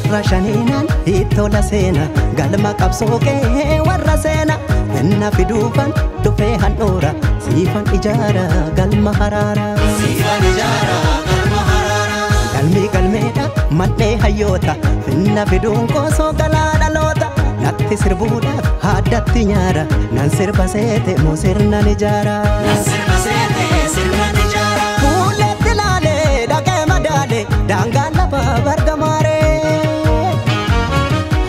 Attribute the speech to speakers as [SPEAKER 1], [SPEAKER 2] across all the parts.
[SPEAKER 1] Warra shaniinaan ittola seena galma qabsoo kee warra seena Finna fiduufan dhufee handhuura siifan ijaara galma haraara.
[SPEAKER 2] Siifan ijaara galma haraara.
[SPEAKER 1] Galmi galmeedha mandhee hayyoota finna fiduun koosoo galaa dhaloota natti sirbuudhaaf addatti nyaara nan sirba seete moo sirnan ijaara.
[SPEAKER 2] Nan sirba seete sirnan ijaara.
[SPEAKER 1] Fuulletti laalee dhaqee madaale daangaan lafa bargamaaree.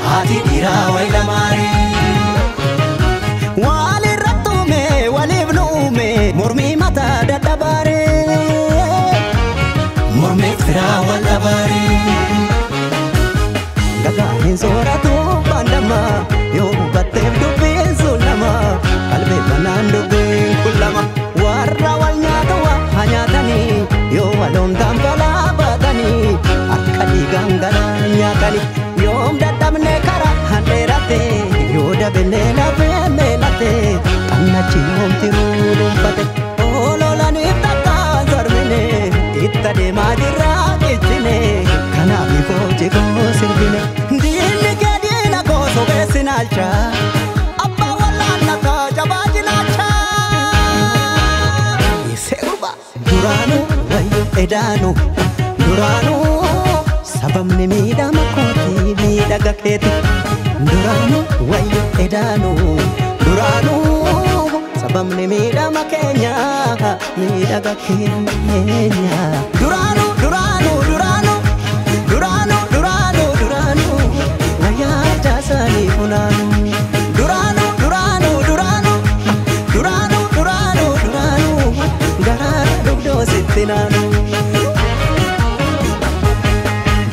[SPEAKER 2] Haati dhiiraa wayi lamaaree.
[SPEAKER 1] Walirra tuume waliif nu uume mormii mataa dadhabaaree.
[SPEAKER 2] Mormeef firaa wal dhabaaree.
[SPEAKER 1] Gagaa hin sooratu baandama yoo hubatteef dubbiin sun lama qalbeeffannaan dubbiin kun lama warra wal nyaatu waa nyaatanii yoo waloomtaan balaa baatanii akka dhiigaan garaa nyaatanii yoom dadhabne karaa handheerate yoo dabenne lafee meelate xannachi yoom tiruu dhuunfate ololaniif takkaan sarmine itti adeemaa jirraa jechine kanaaf koo koo sirbine diinni kee diina koo sobeessi naalcha abbaa wallaannataa jabaa jinaacha. Seerba duraanuu wayyo edaanuu duraanuu sababni miidhama kooti miidhaga keeti duraanuu wayyo edaanuu duraanuu sababni miidhama keenya miidhaga keenya duraanuu duraanuu duraanuu duraanuu duraanuu duraanuu wayyaa jaasanii funaanuu duraanuu duraanuu duraanuu duraanuu duraanuu duraanuu garaa dugdoo sitti naanuu.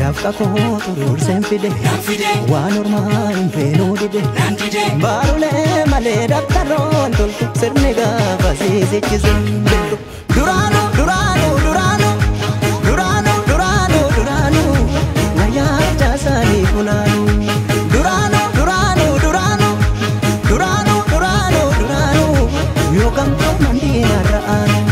[SPEAKER 1] Dafqa koo xuruurseen fide
[SPEAKER 2] Nan fide.
[SPEAKER 1] waan ormaa hin feenuu dide
[SPEAKER 2] Nan dide.
[SPEAKER 1] baarulee malee daftaroon toltu sirni gaafa siisichise beektu. Duraanuu duraanuu duraanuu duraanuu duraanuu duraanuu wayyaa jaasanii funaanuu duraanuu duraanuu duraanuu duraanuu duraanuu duraanuu yoo gamtooman diinarra aanu.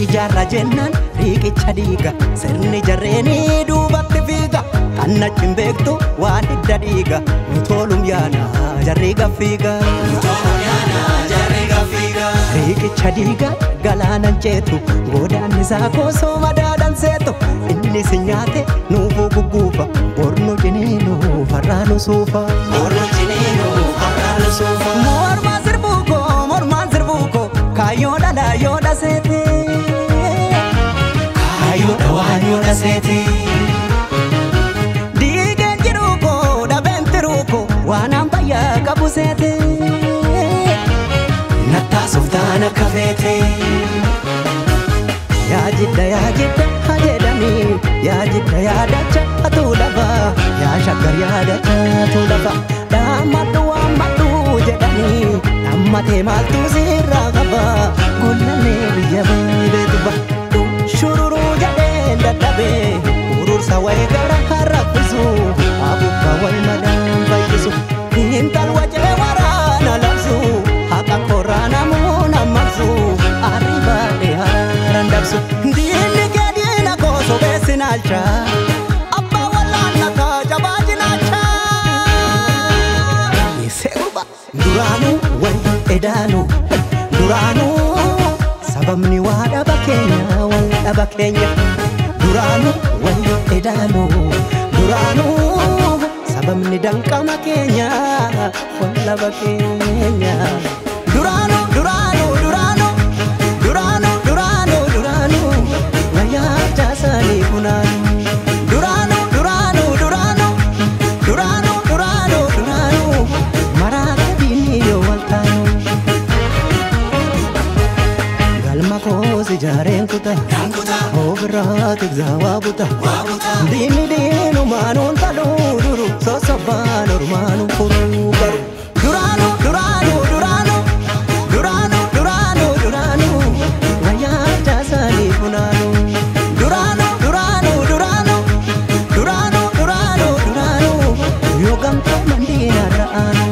[SPEAKER 1] Ijaarra jennaan riiqicha dhiiga sirni jarreenii duubatti fiiga xannachi hin beektu waan hidda dhiiga nu tolum yaana jarri gaffiiga.
[SPEAKER 2] Tolum yaana jarri gaffiiga.
[SPEAKER 1] Riiqicha dhiiga galaanan ceetu godaanni isaa koosoo madaadhan seetu inni si nyaate nuufuu gugguufa bornu ciniinu farraanu suufa.
[SPEAKER 2] Bornu ciniinu farraanu suufa.
[SPEAKER 1] Mormaan sirbuu koo mormaan sirbuu koo kaayyoo dhala yoo dhaseete.
[SPEAKER 2] Kaayyoo dhawaan yoo dhaseete.
[SPEAKER 1] Diigeen jiruu koo dhabeen tiruu koo waan an fayyaa qabu seete.
[SPEAKER 2] Nattaasuuf taan akka feete.
[SPEAKER 1] Yaa jidda yaa jidda haa jedhanii yaa jidda yaa dacha atuu lafa yaa shaggar yaa dacha atuu lafa dhaammadhu waammadhu jedhanii dhammatee maaltu sirraa qaba gollallee biyya beetuba shururuu jedheen dadhabee urursa wayi gara harraffisu abuka wayi madaan fayyisu intal wacee waraana labsu haqa korraa namuu nammaksu arribaadhe haraaran dabsu diinni kee diina koo sobeessi naalcha abbaa wallaannataa jabaa jinaacha. Seerba duraanuu wayyo edaanuu duraanuu sababni waa dhaba keenya wal dhaba keenya duraanuu wayyo edaanuu duraanuu sababni danqama keenya wal dhaba keenya duraanuu duraanuu duraanuu duraanuu duraanuu duraanuu wayyaa jaasanii funaanuu duraanuu duraanuu duraanuu duraanuu duraanuu duraanuu maraata diinni yoo wal taanu. Galma koos ijaareen kuta
[SPEAKER 2] Nan kuta.
[SPEAKER 1] ofirraa tiksaa waa buta
[SPEAKER 2] Waa buta.
[SPEAKER 1] diinni diinumaan taluu duru sossobaan ormaan furuu garu. Duraanuu duraanuu duraanuu duraanuu duraanuu duraanuu wayyaa jaasanii funaanuu duraanuu duraanuu Deeman diinarra aana.